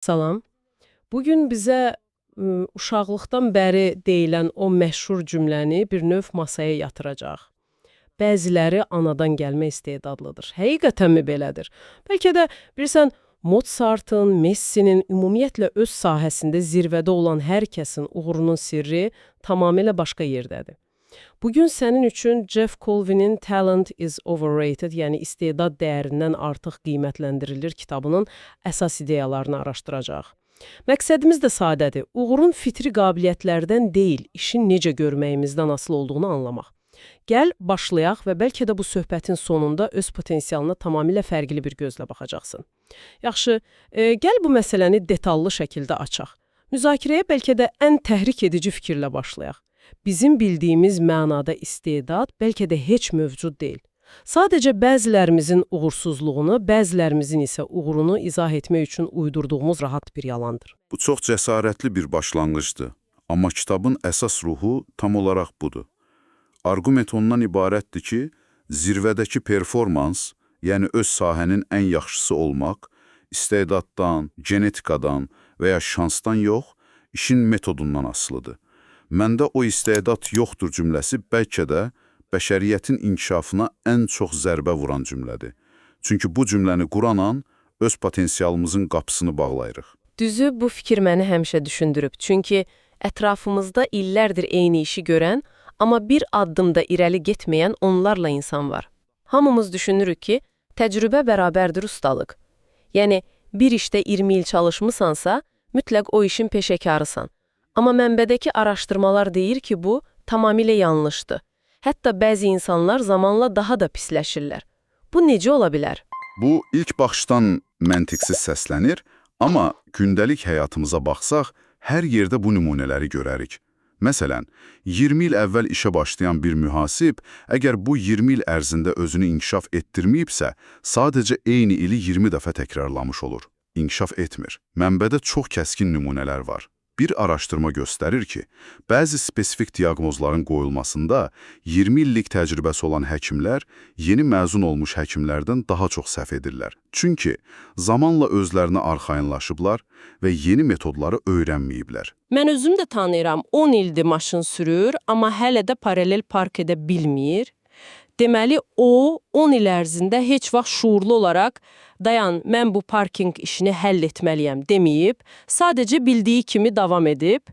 Salam. Bugün bizə uşaqlıqdan bəri deyilən o məşhur cümləni bir növ masaya yatıracaq. Bəziləri anadan gəlmə istedadlıdır. Həqiqətənmi belədir? Bəlkə də bilirsən, Mozartın, Messinin, ümumiyyətlə öz sahəsində zirvədə olan hər kəsin uğurunun sirri tamamilə başqa yerdədir. Bugün sənin üçün Jeff Colvin'in Talent is Overrated, yəni istedad dəyərindən artıq qiymətləndirilir kitabının əsas ideyalarını araşdıracağıq. Məqsədimiz də sadədir. Uğurun fitri qabiliyyətlərdən deyil, işin necə görməyimizdən asılı olduğunu anlamaq. Gəl, başlayaq və bəlkə də bu söhbətin sonunda öz potensialına tamamilə fərqli bir gözlə baxacaqsın. Yaxşı, gəl bu məsələni detallı şəkildə açaq. Müzakirəyə bəlkə də ən təhrik edici fikirlə başlayaq. Bizim bildiyimiz mənada istedad bəlkə də heç mövcud deyil. Sadəcə bəzilərimizin uğursuzluğunu, bəzilərimizin isə uğurunu izah etmək üçün uydurduğumuz rahat bir yalandır. Bu çox cəsarətli bir başlanğıcdır. Amma kitabın əsas ruhu tam olaraq budur. Arqument ondan ibarətdir ki, zirvədəki performans, yəni öz sahənin ən yaxşısı olmaq, istedaddan, genetikadan və ya şansdan yox, işin metodundan asılıdır. Məndə o istedad yoxdur cümləsi bəlkə də bəşəriyyətin inkişafına ən çox zərbə vuran cümlədir. Çünki bu cümləni quran an öz potensialımızın qapısını bağlayırıq. Düzü, bu fikir məni həmişə düşündürüb. Çünki ətrafımızda illərdir eyni işi görən, amma bir addım da irəli getməyən onlarla insan var. Hamımız düşünürük ki, təcrübə bərabərdir ustalıq. Yəni, bir işdə 20 il çalışmısansa, mütləq o işin peşəkarısan. Amma mənbədəki araşdırmalar deyir ki, bu tamamilə yanlışdır. Hətta bəzi insanlar zamanla daha da pisləşirlər. Bu necə ola bilər? Bu ilk baxışdan məntiqsiz səslənir, amma gündəlik həyatımıza baxsaq, hər yerdə bu nümunələri görərik. Məsələn, 20 il əvvəl işə başlayan bir mühasib, əgər bu 20 il ərzində özünü inkişaf etdirməyibsə, sadəcə eyni ili 20 dəfə təkrarlamış olur. İnkişaf etmir. Mənbədə çox kəskin nümunələr var. Bir araşdırma göstərir ki, bəzi spesifik diaqnozların qoyulmasında 20 illik təcrübəsi olan həkimlər yeni məzun olmuş həkimlərdən daha çox səhv edirlər. Çünki zamanla özlərinə arxayınlaşıblar və yeni metodları öyrənməyiblər. Mən özüm də tanıyıram, 10 ildir maşın sürür, amma hələ də paralel park edə bilmir. Deməli, o 10 il ərzində heç vaxt şuurlu olaraq dayan, mən bu parking işini həll etməliyəm deməyib, sadəcə bildiyi kimi davam edib,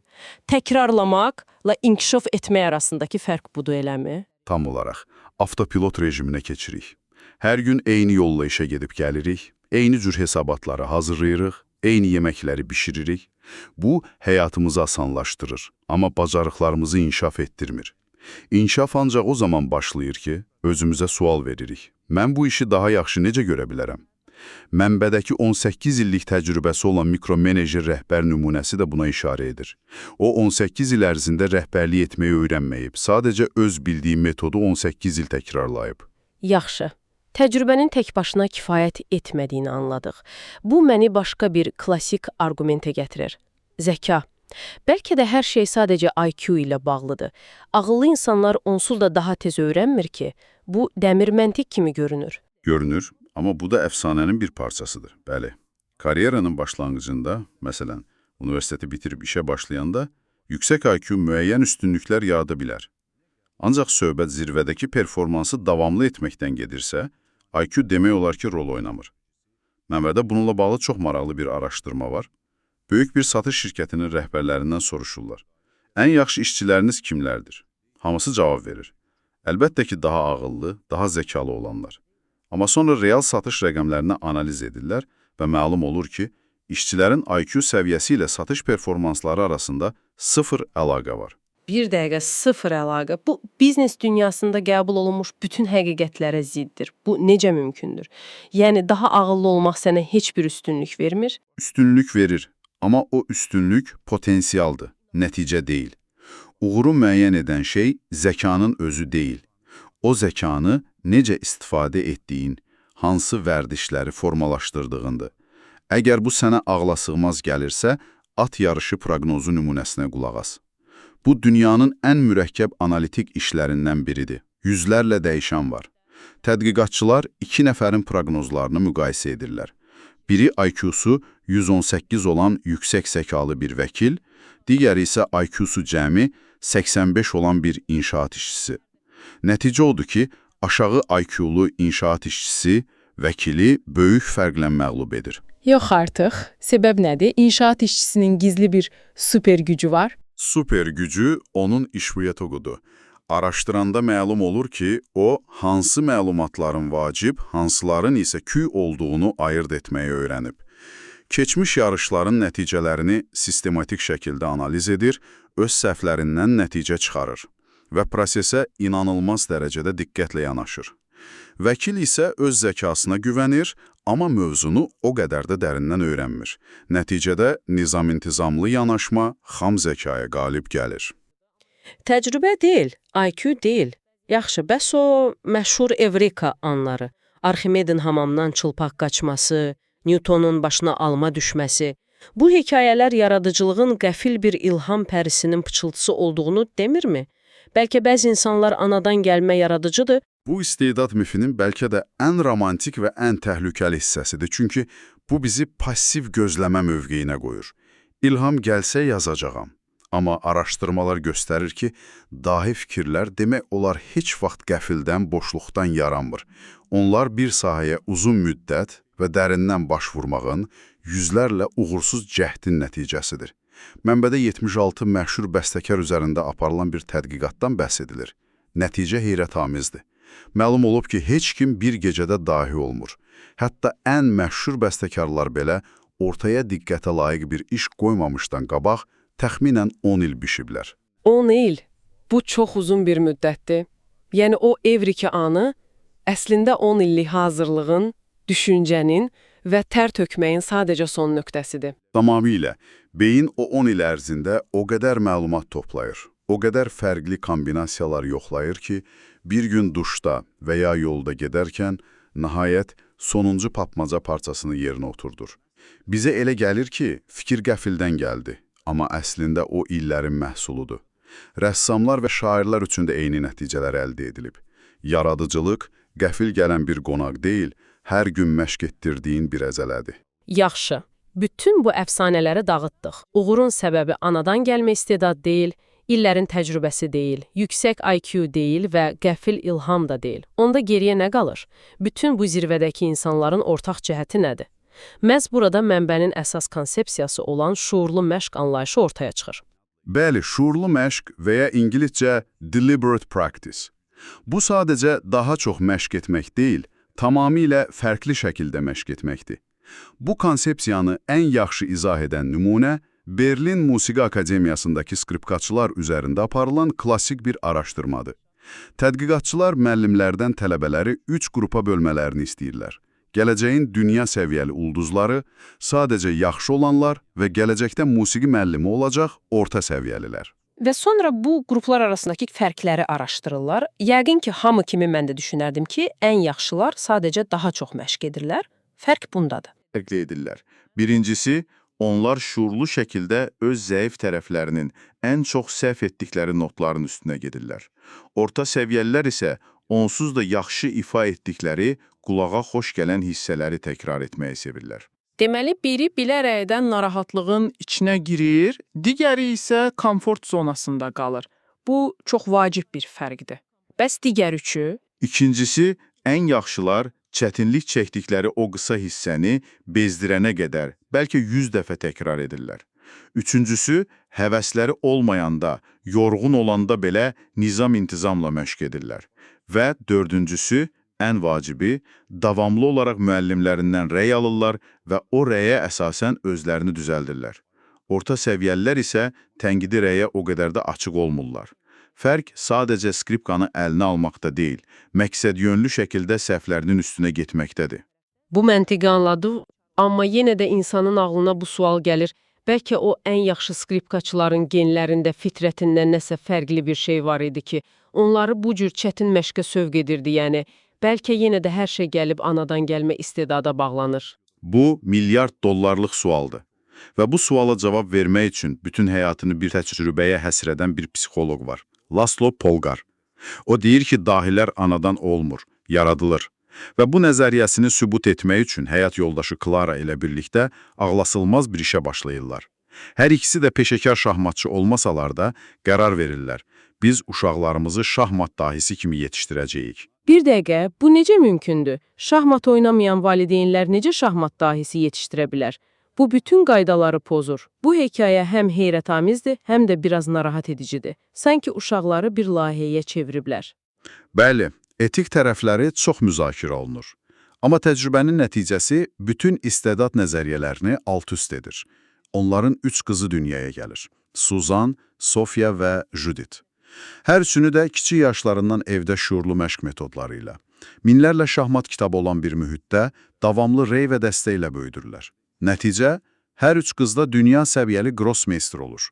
təkrarlamaqla inkişaf etmək arasındakı fərq budur eləmi? Tam olaraq avtopilot rejiminə keçirik. Hər gün eyni yolla işə gedib gəlirik, eyni cür hesabatları hazırlayırıq, eyni yeməkləri bişiririk. Bu, həyatımızı asanlaşdırır, amma bacarıqlarımızı inkişaf etdirmir. İnkişaf ancaq o zaman başlayır ki, özümüzə sual veririk. Mən bu işi daha yaxşı necə görə bilərəm? Mənbədəki 18 illik təcrübəsi olan mikromenejer rəhbər nümunəsi də buna işarə edir. O 18 il ərzində rəhbərlik etməyi öyrənməyib, sadəcə öz bildiyi metodu 18 il təkrarlayıb. Yaxşı. Təcrübənin tək başına kifayət etmədiyini anladıq. Bu məni başqa bir klassik arqumentə gətirir. Zəka. Bəlkə də hər şey sadəcə IQ ilə bağlıdır. Ağıllı insanlar onsuz da daha tez öyrənmir ki, bu dəmir məntiq kimi görünür. Görünür, amma bu da əfsanənin bir parçasıdır. Bəli. Karyeranın başlanğıcında, məsələn, universiteti bitirib işə başlayanda yüksək IQ müəyyən üstünlüklər yarada bilər. Ancaq söhbət zirvədəki performansı davamlı etməkdən gedirsə, IQ demək olar ki, rol oynamır. Mənbədə bununla bağlı çox maraqlı bir araşdırma var. Böyük bir satış şirkətinin rəhbərlərindən soruşurlar. Ən yaxşı işçiləriniz kimlərdir? Hamısı cavab verir. Əlbəttə ki, daha ağıllı, daha zəkalı olanlar. Amma sonra real satış rəqəmlərini analiz edirlər və məlum olur ki, işçilərin IQ səviyyəsi ilə satış performansları arasında sıfır əlaqə var. Bir dəqiqə, sıfır əlaqə. Bu, biznes dünyasında qəbul olunmuş bütün həqiqətlərə ziddir. Bu necə mümkündür? Yəni, daha ağıllı olmaq sənə heç bir üstünlük vermir? Üstünlük verir, amma o üstünlük potensialdır, nəticə deyil. Uğuru müəyyən edən şey zəkanın özü deyil. O zəkanı necə istifadə etdiyin, hansı vərdişləri formalaşdırdığındır. Əgər bu sənə ağlasığmaz gəlirsə, at yarışı proqnozu nümunəsinə qulaq as. Bu, dünyanın ən mürəkkəb analitik işlərindən biridir. Yüzlərlə dəyişən var. Tədqiqatçılar iki nəfərin proqnozlarını müqayisə edirlər. Biri IQ-su 118 olan yüksək zəkalı bir vəkil, digəri isə IQ-su cəmi 85 olan bir inşaat işçisi. Nəticə odur ki, aşağı IQ-lu inşaat işçisi vəkili böyük fərqlə məğlub edir. Yox artıq. Səbəb nədir? İnşaat işçisinin gizli bir süper gücü var. Süper gücü onun işviyetoqudur. Araşdıranda məlum olur ki, o hansı məlumatların vacib, hansıların isə küy olduğunu ayırd etməyi öyrənib. Keçmiş yarışların nəticələrini sistematik şəkildə analiz edir, öz səhvlərindən nəticə çıxarır və prosesə inanılmaz dərəcədə diqqətlə yanaşır. Vəkil isə öz zəkasına güvənir, amma mövzunu o qədər də dərindən öyrənmir. Nəticədə nizam-intizamlı yanaşma xam zəkaya qalib gəlir. Təcrübə deyil, IQ deyil. Yaxşı, bəs o məşhur Evrika anları, Arximedin hamamdan çılpaq qaçması, Newtonun başına alma düşməsi. Bu hekayələr yaradıcılığın qəfil bir ilham pərisinin pıçıltısı olduğunu demirmi? Bəlkə bəzi insanlar anadan gəlmə yaradıcıdır, Bu istedad mifinin bəlkə də ən romantik və ən təhlükəli hissəsidir. Çünki bu bizi passiv gözləmə mövqeyinə qoyur. İlham gəlsə yazacağam. Amma araşdırmalar göstərir ki, dahi fikirlər demək olar heç vaxt qəfildən, boşluqdan yaranmır. Onlar bir sahəyə uzun müddət və dərindən baş vurmağın, yüzlərlə uğursuz cəhdin nəticəsidir. Mənbədə 76 məşhur bəstəkar üzərində aparılan bir tədqiqatdan bəhs edilir. Nəticə heyrətamizdir. Məlum olub ki, heç kim bir gecədə dahi olmur. Hətta ən məşhur bəstəkarlar belə ortaya diqqətə layiq bir iş qoymamışdan qabaq təxminən 10 il bişiblər. 10 il. Bu çox uzun bir müddətdir. Yəni o Evrika anı əslində 10 illik hazırlığın, düşüncənin və tər tökməyin sadəcə son nöqtəsidir. Tamamilə. Beyin o 10 il ərzində o qədər məlumat toplayır, o qədər fərqli kombinasiyalar yoxlayır ki, bir gün duşda və ya yolda gedərkən nəhayət sonuncu papmaca parçasını yerinə oturdur. Bizə elə gəlir ki, fikir qəfildən gəldi, amma əslində o illərin məhsuludur. Rəssamlar və şairlər üçün də eyni nəticələr əldə edilib. Yaradıcılıq qəfil gələn bir qonaq deyil, hər gün məşq etdirdiyin bir əzələdir. Yaxşı. Bütün bu əfsanələri dağıtdıq. Uğurun səbəbi anadan gəlmə istedad deyil, illərin təcrübəsi deyil, yüksək IQ deyil və qəfil ilham da deyil. Onda geriyə nə qalır? Bütün bu zirvədəki insanların ortaq cəhəti nədir? Məhz burada mənbənin əsas konsepsiyası olan şuurlu məşq anlayışı ortaya çıxır. Bəli, şuurlu məşq və ya ingiliscə deliberate practice. Bu sadəcə daha çox məşq etmək deyil, tamamilə fərqli şəkildə məşq etməkdir. Bu konsepsiyanı ən yaxşı izah edən nümunə Berlin Musiqi Akademiyasındakı skripkaçılar üzərində aparılan klassik bir araşdırmadır. Tədqiqatçılar müəllimlərdən tələbələri 3 qrupa bölmələrini istəyirlər. Gələcəyin dünya səviyyəli ulduzları, sadəcə yaxşı olanlar və gələcəkdə musiqi müəllimi olacaq orta səviyyəlilər. Və sonra bu qruplar arasındakı fərqləri araşdırırlar. Yəqin ki, hamı kimi mən də düşünərdim ki, ən yaxşılar sadəcə daha çox məşq edirlər. Fərq bundadır. Fərqli edirlər. Birincisi, onlar şuurlu şəkildə öz zəif tərəflərinin ən çox səhv etdikləri notların üstünə gedirlər. Orta səviyyəlilər isə onsuz da yaxşı ifa etdikləri, qulağa xoş gələn hissələri təkrar etməyi sevirlər. Deməli, biri Bilərəkdən narahatlığın içinə girir, digəri isə komfort zonasında qalır. Bu çox vacib bir fərqdir. Bəs digər üçü? İkincisi, ən yaxşılar çətinlik çəkdikləri o qısa hissəni bezdirənə qədər, bəlkə 100 dəfə təkrar edirlər. Üçüncüsü, həvəsləri olmayanda, yorğun olanda belə nizam-intizamla məşq edirlər. Və dördüncüsü, ən vacibi, davamlı olaraq müəllimlərindən rəy alırlar və o rəyə əsasən özlərini düzəldirlər. Orta səviyyəlilər isə tənqidi rəyə o qədər də açıq olmurlar. Fərq sadəcə skripkanı əlinə almaqda deyil, məqsədyönlü şəkildə səhvlərinin üstünə getməkdədir. Bu məntiqi anladım, amma yenə də insanın ağlına bu sual gəlir. Bəlkə o ən yaxşı skripkaçıların genlərində, fitrətindən nəsə fərqli bir şey var idi ki, onları bu cür çətin məşqə sövq edirdi, yəni. Bəlkə yenə də hər şey gəlib anadan gəlmə istedada bağlanır. Bu, milyard dollarlıq sualdır. Və bu suala cavab vermək üçün bütün həyatını bir təcrübəyə həsr edən bir psixoloq var. Laslo Polgar. O deyir ki, dahilər anadan olmur, yaradılır. Və bu nəzəriyyəsini sübut etmək üçün həyat yoldaşı Klara ilə birlikdə ağlasılmaz bir işə başlayırlar. Hər ikisi də peşəkar şahmatçı olmasalar da qərar verirlər. Biz uşaqlarımızı şahmat dahisi kimi yetişdirəcəyik. Bir dəqiqə, bu necə mümkündür? Şahmat oynamayan valideynlər necə şahmat dahisi yetişdirə bilər? Bu bütün qaydaları pozur. Bu hekayə həm heyrətamizdir, həm də biraz narahat edicidir. Sanki uşaqları bir layihəyə çeviriblər. Bəli, etik tərəfləri çox müzakirə olunur. Amma təcrübənin nəticəsi bütün istedad nəzəriyyələrini alt-üst edir. Onların üç qızı dünyaya gəlir. Suzan, Sofia və Judith. Hər üçünü də kiçik yaşlarından evdə şüurlu məşq metodları ilə, minlərlə şahmat kitabı olan bir mühitdə davamlı rey və dəstəklə böyüdürlər. Nəticə, hər üç qız da dünya səviyyəli grossmeister olur.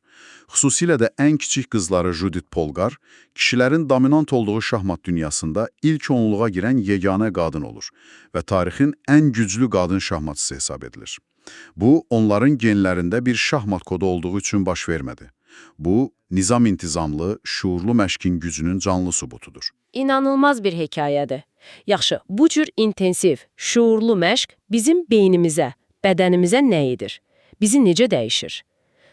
Xüsusilə də ən kiçik qızları Judith Polgar, kişilərin dominant olduğu şahmat dünyasında ilk onluğa girən yeganə qadın olur və tarixin ən güclü qadın şahmatçısı hesab edilir. Bu, onların genlərində bir şahmat kodu olduğu üçün baş vermədi. Bu, nizam-intizamlı, şuurlu məşqin gücünün canlı sübutudur. İnanılmaz bir hekayədir. Yaxşı, bu cür intensiv, şuurlu məşq bizim beynimizə, bədənimizə nə edir? Bizi necə dəyişir?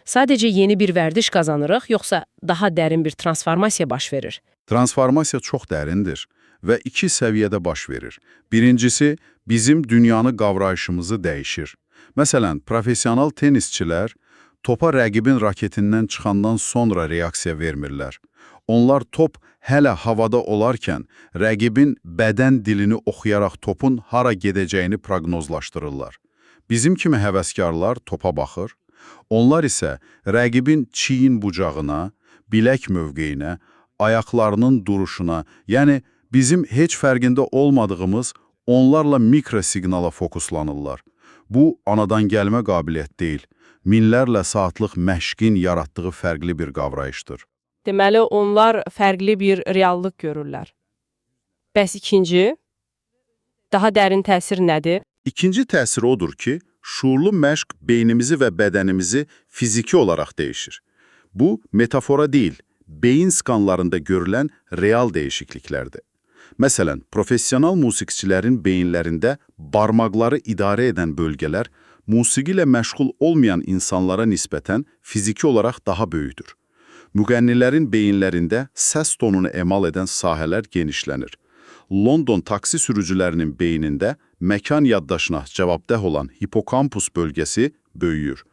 Sadəcə yeni bir vərdiş qazanırıq, yoxsa daha dərin bir transformasiya baş verir? Transformasiya çox dərindir və iki səviyyədə baş verir. Birincisi, bizim dünyanı qavrayışımızı dəyişir. Məsələn, professional tennisçilər topa rəqibin raketindən çıxandan sonra reaksiya vermirlər. Onlar top hələ havada olarkən rəqibin bədən dilini oxuyaraq topun hara gedəcəyini proqnozlaşdırırlar. Bizim kimi həvəskarlar topa baxır, onlar isə rəqibin çiyin bucağına, bilək mövqeyinə, ayaqlarının duruşuna, yəni bizim heç fərqində olmadığımız onlarla mikrosiqnala fokuslanırlar. Bu, anadan gəlmə qabiliyyət deyil, minlərlə saatlıq məşqin yaratdığı fərqli bir qavrayışdır. Deməli, onlar fərqli bir reallıq görürlər. Bəs ikinci, daha dərin təsir nədir? İkinci təsir odur ki, şuurlu məşq beynimizi və bədənimizi fiziki olaraq dəyişir. Bu, metafora deyil, beyin skanlarında görülən real dəyişikliklərdir. Məsələn, professional musiqiçilərin beyinlərində barmaqları idarə edən bölgələr musiqi ilə məşğul olmayan insanlara nisbətən fiziki olaraq daha böyükdür. Müğənnilərin beyinlərində səs tonunu emal edən sahələr genişlənir. London taksi sürücülərinin beynində məkan yaddaşına cavabdeh olan hipokampus bölgəsi böyüyür.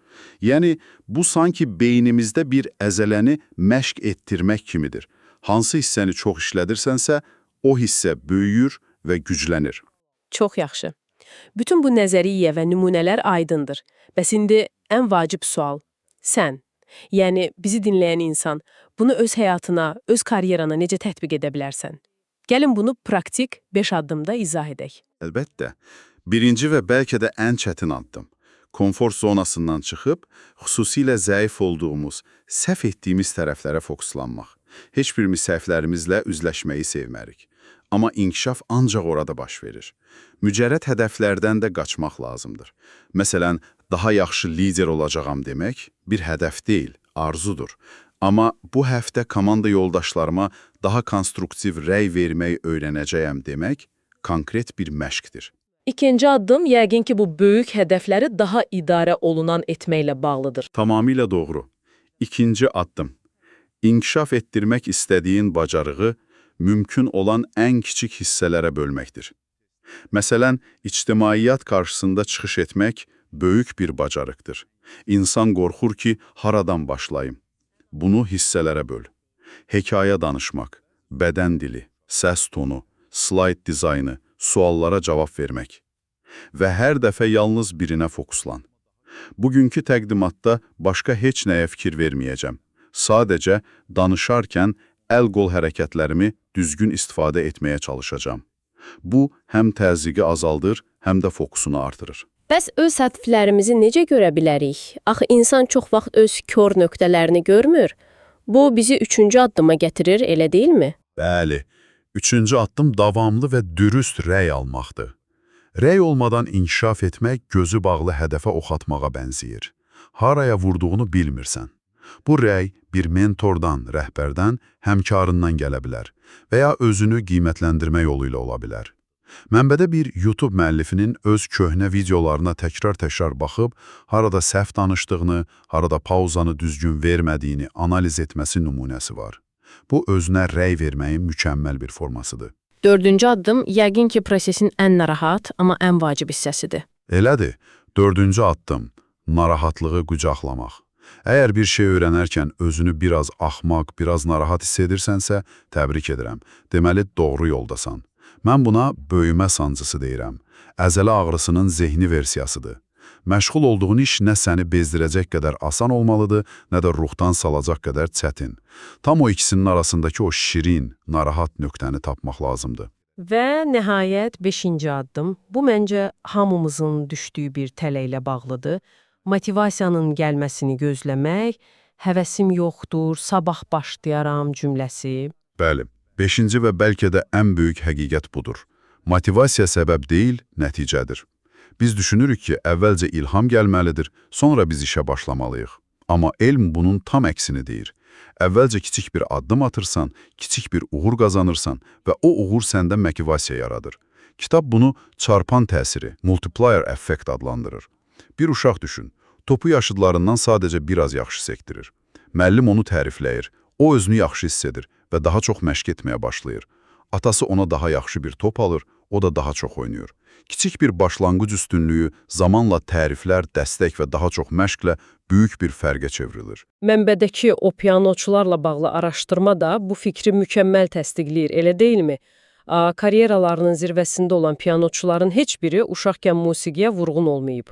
Yəni, bu sanki beynimizdə bir əzələni məşq etdirmək kimidir. Hansı hissəni çox işlədirsənsə, o hissə böyüyür və güclənir. Çox yaxşı. Bütün bu nəzəriyyə və nümunələr aydındır. Bəs indi ən vacib sual. Sən, yəni bizi dinləyən insan, bunu öz həyatına, öz karyerana necə tətbiq edə bilərsən? Gəlin bunu praktik 5 addımda izah edək. Əlbəttə. Birinci və bəlkə də ən çətin addım. Komfort zonasından çıxıb, xüsusilə zəif olduğumuz, səhv etdiyimiz tərəflərə fokuslanmaq. Heç birimiz səhvlərimizlə üzləşməyi sevmərik. Amma inkişaf ancaq orada baş verir. Mücərrəd hədəflərdən də qaçmaq lazımdır. Məsələn, daha yaxşı lider olacağam demək bir hədəf deyil, arzudur. Amma bu həftə komanda yoldaşlarıma daha konstruktiv rəy verməyi öyrənəcəyəm demək konkret bir məşqdir. İkinci addım yəqin ki, bu böyük hədəfləri daha idarə olunan etməklə bağlıdır. Tamamilə doğru. İkinci addım. İnkişaf etdirmək istədiyin bacarığı mümkün olan ən kiçik hissələrə bölməkdir. Məsələn, ictimaiyyat qarşısında çıxış etmək böyük bir bacarıqdır. İnsan qorxur ki, haradan başlayım? Bunu hissələrə böl. Hekayə danışmaq, bədən dili, səs tonu, slayd dizaynı, suallara cavab vermək. Və hər dəfə yalnız birinə fokuslan. Bugünkü təqdimatda başqa heç nəyə fikir verməyəcəm. Sadəcə danışarkən əl-qol hərəkətlərimi düzgün istifadə etməyə çalışacağam. Bu, həm təzyiqi azaldır, həm də fokusunu artırır. Bəs öz hədəflərimizi necə görə bilərik? Axı insan çox vaxt öz kor nöqtələrini görmür. Bu bizi üçüncü addıma gətirir, elə deyilmi? Bəli, üçüncü addım davamlı və dürüst rəy almaqdır. Rəy olmadan inkişaf etmək gözü bağlı hədəfə ox atmağa bənzəyir. Haraya vurduğunu bilmirsən. Bu rəy bir mentordan, rəhbərdən, həmkarından gələ bilər və ya özünü qiymətləndirmə yolu ilə ola bilər. Mənbədə bir YouTube müəllifinin öz köhnə videolarına təkrar-təkrar baxıb, harada səhv danışdığını, harada pauzanı düzgün vermədiyini analiz etməsi nümunəsi var. Bu, özünə rəy verməyin mükəmməl bir formasıdır. Dördüncü addım yəqin ki, prosesin ən narahat, amma ən vacib hissəsidir. Elədir. Dördüncü addım, narahatlığı qucaqlamaq. Əgər bir şey öyrənərkən özünü biraz axmaq, biraz narahat hiss edirsənsə, təbrik edirəm. Deməli, doğru yoldasan. Mən buna böyümə sancısı deyirəm. Əzələ ağrısının zehni versiyasıdır. Məşğul olduğun iş nə səni bezdirəcək qədər asan olmalıdır, nə də ruhdan salacaq qədər çətin. Tam o ikisinin arasındakı o şirin, narahat nöqtəni tapmaq lazımdır. Və nəhayət beşinci addım. Bu məncə hamımızın düşdüyü bir tələ ilə bağlıdır. Motivasiyanın gəlməsini gözləmək, həvəsim yoxdur, sabah başlayaram cümləsi. Bəli, beşinci və bəlkə də ən böyük həqiqət budur. Motivasiya səbəb deyil, nəticədir. Biz düşünürük ki, əvvəlcə ilham gəlməlidir, sonra biz işə başlamalıyıq. Amma elm bunun tam əksini deyir. Əvvəlcə kiçik bir addım atırsan, kiçik bir uğur qazanırsan və o uğur səndə motivasiya yaradır. Kitab bunu çarpan təsiri, multiplier effekt adlandırır. Bir uşaq düşün, topu yaşıdlarından sadəcə biraz yaxşı sektirir. Müəllim onu tərifləyir, o özünü yaxşı hiss edir və daha çox məşq etməyə başlayır. Atası ona daha yaxşı bir top alır, o da daha çox oynayır. Kiçik bir başlanğıc üstünlüyü zamanla təriflər, dəstək və daha çox məşqlə böyük bir fərqə çevrilir. Mənbədəki o pianoçularla bağlı araşdırma da bu fikri mükəmməl təsdiqləyir, elə deyilmi? Karyeralarının zirvəsində olan pianoçuların heç biri uşaqkən musiqiyə vurğun olmayıb.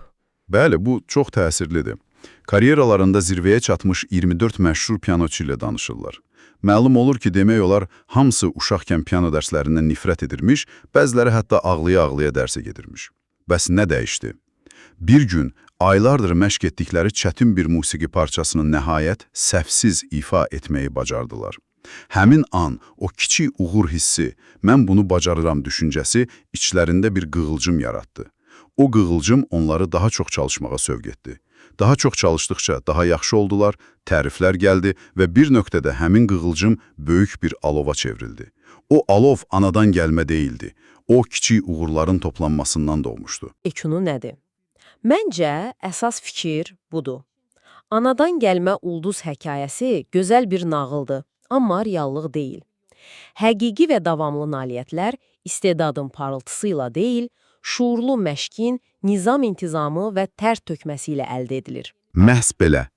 Bəli, bu çox təsirlidir. Karyeralarında zirvəyə çatmış 24 məşhur pianoçu ilə danışırlar. Məlum olur ki, demək olar, hamısı uşaqkən piano dərslərindən nifrət edirmiş, bəziləri hətta ağlaya-ağlaya dərsə gedirmiş. Bəs nə dəyişdi? Bir gün aylardır məşq etdikləri çətin bir musiqi parçasını nəhayət səhvsiz ifa etməyi bacardılar. Həmin an o kiçik uğur hissi, mən bunu bacarıram düşüncəsi içlərində bir qığılcım yaratdı. O qığılcım onları daha çox çalışmağa sövq etdi. Daha çox çalışdıqca daha yaxşı oldular, təriflər gəldi və bir nöqtədə həmin qığılcım böyük bir alova çevrildi. O alov anadan gəlmə deyildi. O kiçik uğurların toplanmasından doğmuşdu. Ekunu nədir? Məncə, əsas fikir budur. Anadan gəlmə ulduz hekayəsi gözəl bir nağıldır, amma reallıq deyil. Həqiqi və davamlı nailiyyətlər istedadın parıltısı ilə deyil, şuurlu məşqin, nizam-intizamı və tər tökməsi ilə əldə edilir. Məhz belə.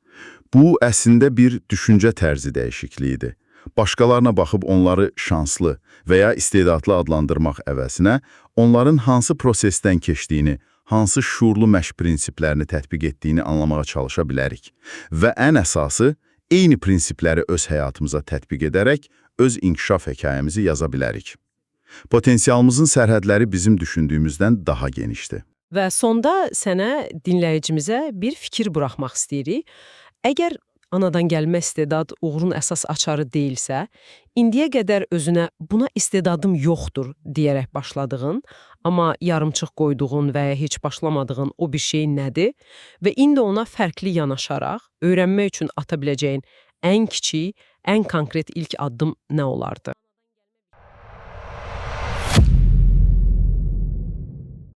Bu, əslində bir düşüncə tərzi dəyişikliyidir. Başqalarına baxıb onları şanslı və ya istedadlı adlandırmaq əvəzinə, onların hansı prosesdən keçdiyini, hansı şuurlu məşq prinsiplərini tətbiq etdiyini anlamağa çalışa bilərik. Və ən əsası, eyni prinsipləri öz həyatımıza tətbiq edərək öz inkişaf hekayəmizi yaza bilərik. Potensialımızın sərhədləri bizim düşündüyümüzdən daha genişdir. Və sonda sənə, dinləyicimizə bir fikir buraxmaq istəyirik. Əgər anadan gəlmə istedad uğurun əsas açarı deyilsə, indiyə qədər özünə buna istedadım yoxdur deyərək başladığın, amma yarımçıq qoyduğun və ya heç başlamadığın o bir şey nədir və indi ona fərqli yanaşaraq öyrənmək üçün ata biləcəyin ən kiçik, ən konkret ilk addım nə olardı?